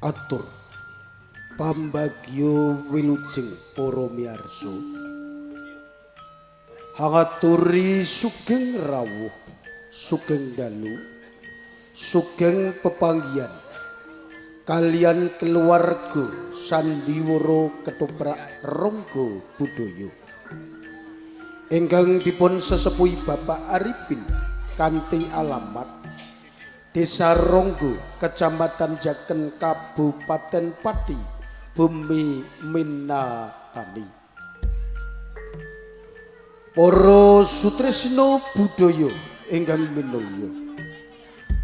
Atur pambagyo wilujeng para miyarsa. Hangaturi sugeng rawuh, sugeng dalu, sugeng pepanggihan kalian keluarga sandiwara ketoprak Ronggo Budaya. Ingkang dipun sesepuhi Bapak Arifin kanthi alamat Desa Ronggo, Kecamatan Jaken, Kabupaten Pati, Bumi Minatani. Para sutresna budaya ingkang minulya,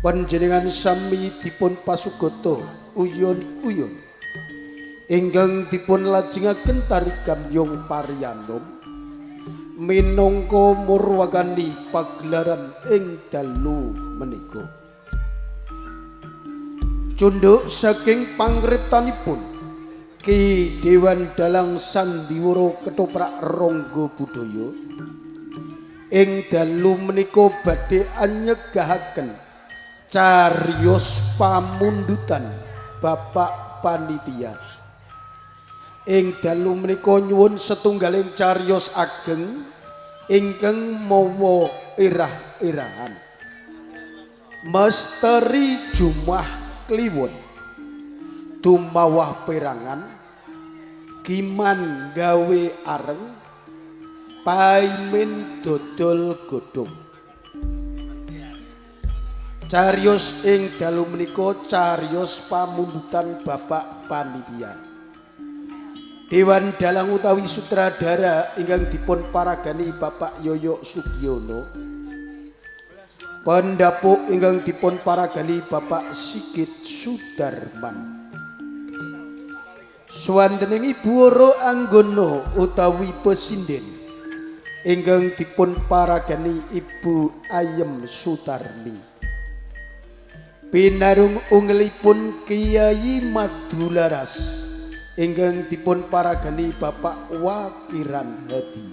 panjenengan sami dipun pasugata uyon-uyon ingkang dipun lajengaken tari gamyong parianom minangka murwakani pagelaran ing dalu menika. Cunduk saking pangriptanipun Ki Dewan Dalang Sandiwara Ketoprak Ronggo Budaya ing dalu menika badhe anyegahaken cariyos pamundutan Bapak Panitia. Ing dalu menika nyuwun setunggaling cariyos ageng ingkang mawa irah-irahan Mesteri Jumah Kliwon, Dumawah Perangan, Giman Gawe Areng, Paimin Dodol Godhong. Cariyos ing dalu menika cariyos pamundutan Bapak Panitia. Dewan Dalang utawi sutradara ingkang dipun paragani Bapak Yoyo Sugiono. Pendapuk ingkang dipun paragani Bapak Sigit Sudarman. Swantening Ibu Woro Anggono utawi pesinden ingkang dipun paragani Ibu Ayem Sutarmi. Pinarung ungelipun Kiai Madularas ingkang dipun paragani Bapak Wakiran Hadi.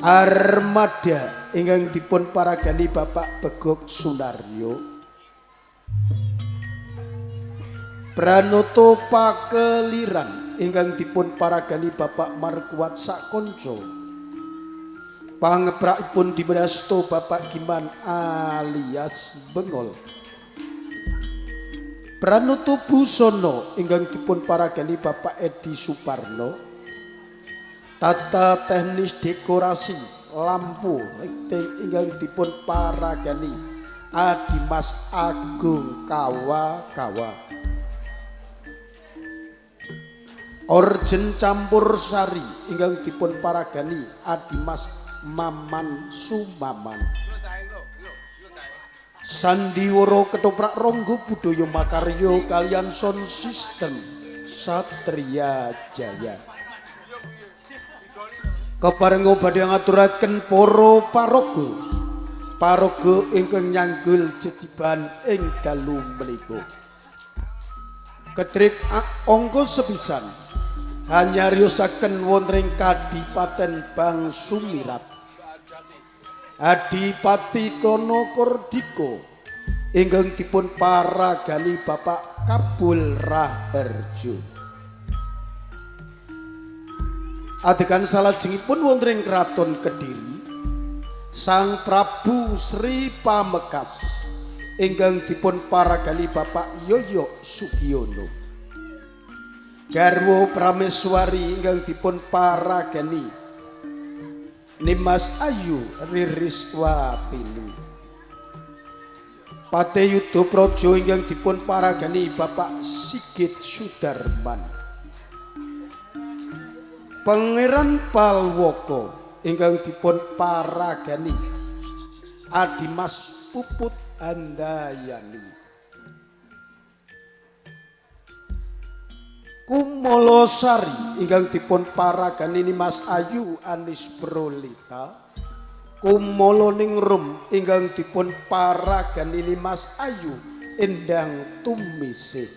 Armada ingkang dipun paragani Bapak Begok Sunaryo. Pranoto Pakeliran ingkang dipun paragani Bapak Markuat Sakonco. Pangeprakipun dibrasto Bapak Giman alias Bengol. Pranoto Busono ingkang dipun paragani Bapak Edi Suparno. Tata teknis dekorasi lampu lighting ingkang dipun paragani Adimas Agung Kawa Kawa. Orjen campur sari ingkang dipun paragani Adimas Maman Sumaman. Sandiwara Ketoprak Ronggo Budaya makarya kalian sound system Satria Jaya. Keparenga badhe ngaturaken para paraga paraga ingkang nyanggul jejiban ing dalu menika. Ketrik angka sepisan hanyariosaken wonten ing Kadipaten Bangsumirat. Adipati Klono Kordika ingkang dipun paragani Bapak Kabul Raharjo. Adegan salajengipun wonten ing Kraton Kediri, Sang Prabu Sri Pamekas ingkang dipun paragani Bapak Yoyo Sugiono. Garwa Prameswari ingkang dipun paragani Nimas Ayu Ririswatini. Pateyuda Praja ingkang dipun paragani Bapak Sigit Sudarman. Pangeran Palwaka ingkang dipun paragani Adimas Puput Handayani. Kumolosari ingkang dipun paragani Nimas Ayu Anis Prolita. Kumolo Ningrum ingkang dipun paragani Nimas Ayu Endang Tumisih.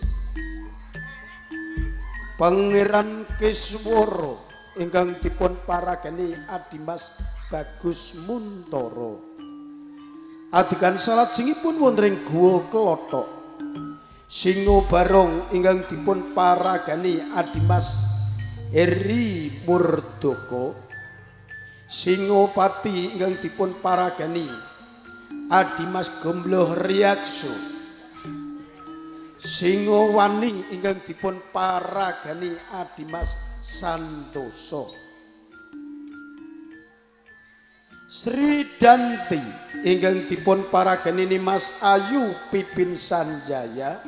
Pangeran Kiswara ingkang dipun paragani Adimas Bagus Muntoro. Adegan salajengipun wonten ing Guwa Klothok. Singo Barong ingkang dipun paragani Adimas Heri Murdoko. Singopati ingkang dipun paragani Adimas Gombloh Riyakso. Singowani ingkang dipun paragani Adimas Santoso. Sri Danti ingkang dipun paragani Nimas Ayu Pipin Sanjaya.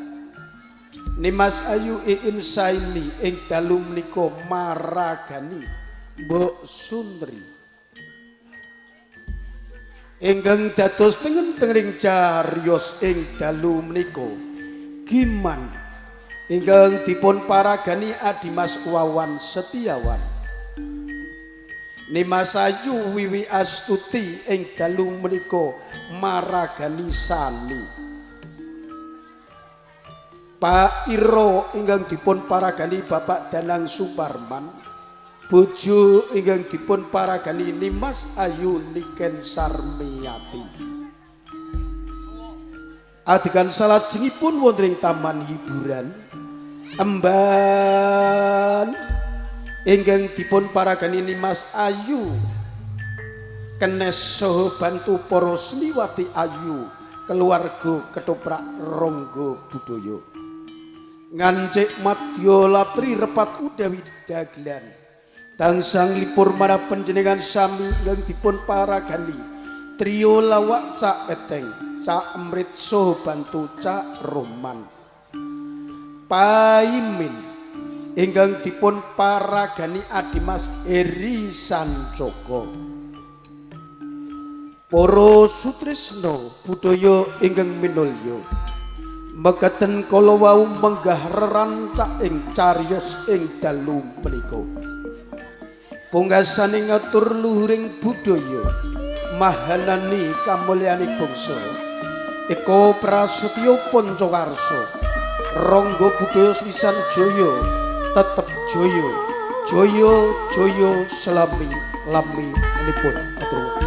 Nimas Ayu Iin Saini ing dalu menika maragani Mbok Sundri. Ingkang dados tengen-tengening cariyos ing dalu menika Giman ingkang dipun paragani Adimas Wawan Setiawan. Nimas Ayu Wiwi Astuti ing dalu menika maragani Sani. Pak Iro ingkang dipun paragani Bapak Danang Suparman. Bojo ingkang dipun paragani Nimas Ayu Niken Sarmiati. Adegan salajengipun wonten ing taman hiburan Emban ingkang dipun paragani Nimas Ayu Kenes saha bantu para seniwati ayu keluarga ketoprak Ronggo Budaya. Ngancik madya latri repat udawi dagelan. Tansah nglipur marang panjenengan sami ingkang dipun paragani trio lawak Cak Eteng, Cak Emrit saha bantu Cak Roman. Paimin ingkang dipun paragani Adimas Heri Sancoko. Para sutrisna budaya ingkang minulya, mekaten kala wau menggah rerancak ing cariyos ing dalu menika. Pungkasane ngatur luhuring budaya mahanani kamulyaning bangsa. Eko Prasetyo Pancakarsa, Ronggo Budaya Sepisan Jaya, tetep jaya, jaya jaya selami lami nipun. Atur.